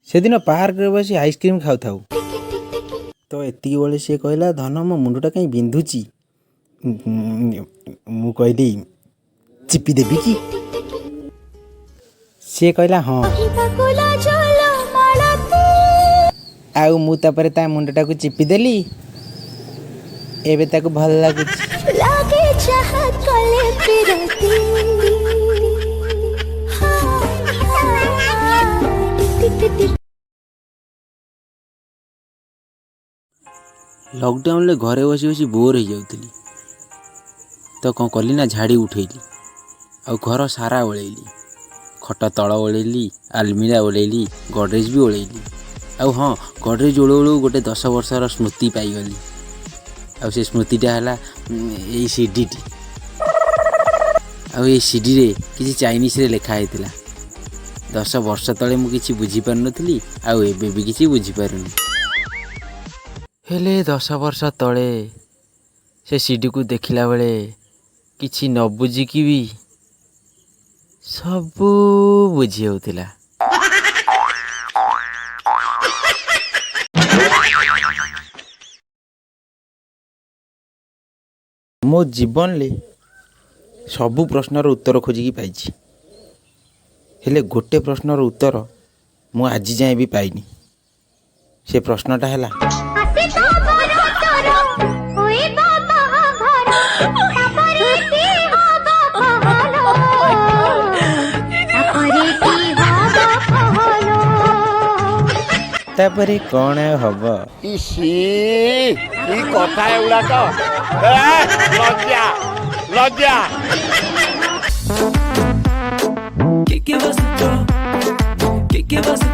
ସେଦିନ ପାର୍କରେ ବସି ଆଇସ୍କ୍ରିମ୍ ଖାଉଥାଉ ତ ଏତିକି ବେଳେ ସିଏ କହିଲା, ଧନ, ମୋ ମୁଣ୍ଡଟା କାହିଁ ବିନ୍ଧୁଛି? ମୁଁ କହିଲି, ଚିପି ଦେବି କି? ସିଏ କହିଲା, ହଁ। ଆଉ ମୁଁ ତାପରେ ତା ମୁଣ୍ଡଟାକୁ ଚିପିଦେଲି। ଏବେ ତାକୁ ଭଲ ଲାଗୁଛି। ଲାଗେ ଯାହା କଲେ ପିରତି। ଟିକ୍ ଟିକ୍। ଲକଡାଉନରେ ଘରେ ବସି ବସି ବୋର୍ ହେଇଯାଉଥିଲି ତ କ'ଣ କଲି ନା, ଝାଡ଼ି ଉଠେଇଲି ଆଉ ଘର ସାରା ଓଳେଇଲି। ଖଟ ତଳ ଓଳେଇଲି, ଆଲମିରା ଓଳେଇଲି, ଗଡ଼ରେଜ ବି ଓଳେଇଲି। ଆଉ ହଁ, ଗଡ଼ରେଜ ଓଳଉ ଓଳଉ ଗୋଟେ 10 ବର୍ଷର ସ୍ମୃତି ପାଇଗଲି। ଆଉ ସେ ସ୍ମୃତିଟା ହେଲା ଏଇ ସିଡ଼ିଟି। ଆଉ ଏଇ ସିଡ଼ିରେ କିଛି ଚାଇନିଜରେ ଲେଖା ହେଇଥିଲା। 10 ବର୍ଷ ତଳେ ମୁଁ କିଛି ବୁଝିପାରୁନଥିଲି ଆଉ ଏବେ ବି କିଛି ବୁଝିପାରୁନି। ହେଲେ 10 ବର୍ଷ ତଳେ ସେ ସିଡ଼ିକୁ ଦେଖିଲା ବେଳେ କିଛି ନ ବୁଝିକି ବି ସବୁ ବୁଝି ହେଉଥିଲା। ମୋ ଜୀବନରେ ସବୁ ପ୍ରଶ୍ନର ଉତ୍ତର ଖୋଜିକି ପାଇଛି, ହେଲେ ଗୋଟେ ପ୍ରଶ୍ନର ଉତ୍ତର ମୁଁ ଆଜି ଯାଏଁ ବି ପାଇନି। ସେ ପ୍ରଶ୍ନଟା ହେଲା, ଆସିତ ବର ତୋର ହୋଇବ ବାହାଘର, ତାପରେ କି ହବ କହଲୋ? ତାପରେ କି ହବ କହଲୋ? ତାପରେ କ'ଣ ଆଉ ହବ? ଇସି, କି କଥା ଏଗୁଡାକ! ଏ, ଲଜ୍ଜା ଲଜ୍ଜା। Que que você? Que que você?